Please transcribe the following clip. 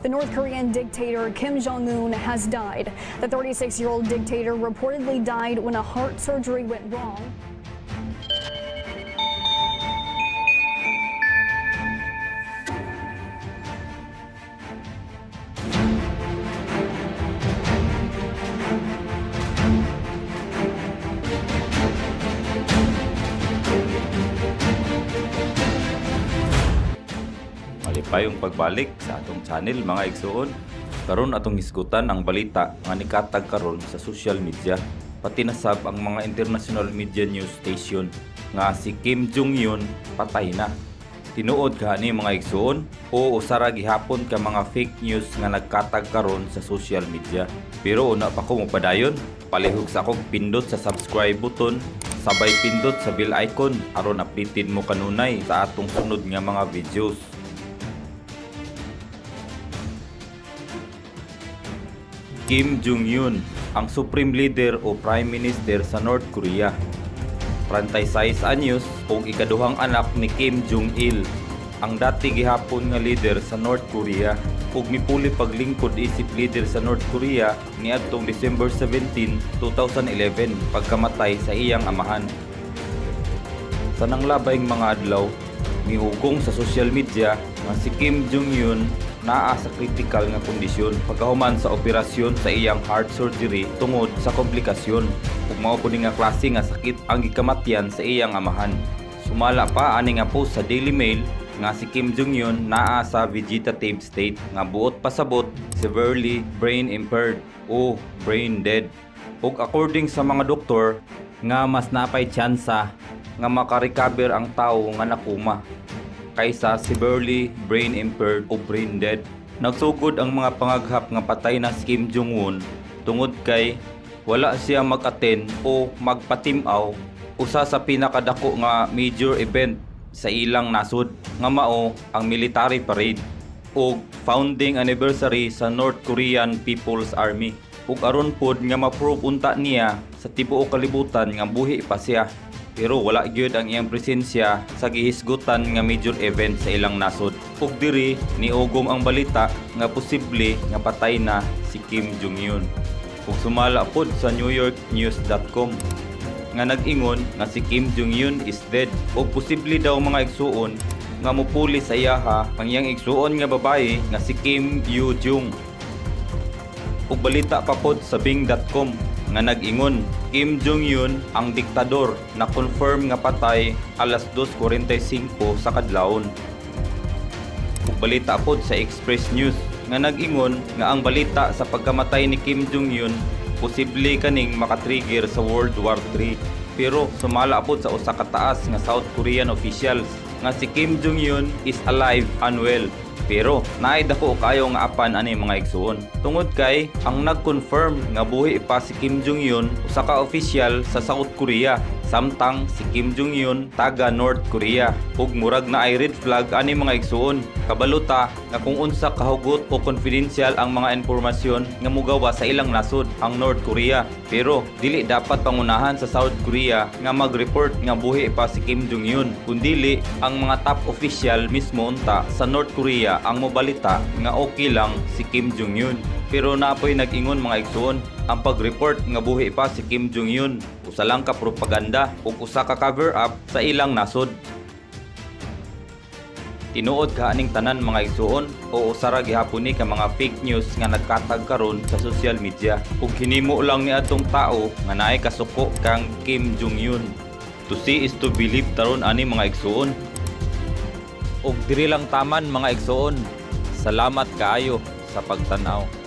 The North Korean dictator Kim Jong Un has died. The 36-year-old dictator reportedly died when a heart surgery went wrong. Malipayong pagbalik sa atong channel, mga igsuon. Karon atong hisgutan ang balita nga nikatag karon sa social media, pati na sab ang mga international media news station, nga si Kim Jong-un patay na. Tinuod ka ni, mga igsuon, o usara gihapon ka mga fake news nga nagkatag karon sa social media? Pero una pa ko mopadayon, palihog sa akong pindot sa subscribe button, sabay pindot sa bell icon aron updated mo kanunay sa atong sunod nga mga videos. Kim Jong-un, ang Supreme Leader o Prime Minister sa North Korea. 36 anyos ug ikaduhang anak ni Kim Jong-il, ang dati gihapon nga leader sa North Korea, ug mipuli paglingkod isip leader sa North Korea niadtong December 17, 2011 pagkamatay sa iyang amahan. Sa nanglabayng mga adlaw, miugong sa social media nga si Kim Jong-un naa sa critical nga kondisyon pagkahuman sa operasyon sa iyang heart surgery tungod sa komplikasyon, ug mao pud ni nga klase nga sakit ang gikamatyan sa iyang amahan. Sumala pa ani nga post sa Daily Mail nga si Kim Jong-un naa sa vegetative state nga buot pasabot severely brain impaired o brain dead. Ug according sa mga doktor nga mas napay tsansa nga makarecover ang tawo nga nakuma kaysa severely brain impaired o brain dead. Nagsugod ang mga pangaghap nga patay na si Kim Jong-un tungod kay wala siya mag-attend o magpatimaw usa sa pinakadako nga major event sa ilang nasod nga mao ang military parade ug founding anniversary sa North Korean People's Army, ug aron pod nga ma-prove unta niya sa tibuok kalibutan nga buhi pa siya, pero wala gyud ang iyang presensya sa gihisgutan nga major event sa ilang nasod. Ug diri niugong ang balita nga posible nga patay na si Kim Jong-un. Ug sumala pod sa NewYorkNews.com nga nag-ingon nga si Kim Jong-un is dead, ug posible daw, mga igsuon, nga mupuli sa iyaha ang iyang igsuon nga babae nga si Kim Yo Jong. Ug balita pa pod sa Bing.com nga nag-ingon, Kim Jong-un ang diktador na confirm nga patay alas 2:45 sa kadlawon. Ug balita pod sa Express News nga nag-ingon nga ang balita sa pagkamatay ni Kim Jong-un posible kaning makatrigger sa World War III. Pero sumala pod sa usa ka taas nga South Korean officials nga si Kim Jong-un is alive and well. Pero naay dako kayo nga apan ani, mga igsuon. Tungod kay ang nag-confirm nga buhi pa si Kim Jong-un usa ka opisyal sa South Korea, samtang si Kim Jong-un taga North Korea, ug murag naay red flag ani, mga igsuon. Kabalo ta nga kung unsa kahugot o confidential ang mga impormasyon nga mugawa sa ilang nasod ang North Korea. Pero dili dapat pangunahan sa South Korea nga mag-report nga buhi pa si Kim Jong-un. Kundili ang mga top official mismo unta sa North Korea ang mobalita nga okay lang si Kim Jong-un. Pero napoy nag-ingon, mga igsuon, ang pag-report nga buhi pa si Kim Jong-un usa lang ka propaganda ug usa ka cover up sa ilang nasod. Tinuod ka aning tanan, mga igsuon, o usara gihapon ni ka mga fake news nga nagkatag karon sa social media ug hinimo lang ni atong tao nga naay kasuko kang Kim Jong-un? To see is to believe taron ani, mga igsuon. Ug diri lang taman, mga igsuon. Salamat kaayo sa pagtan-aw.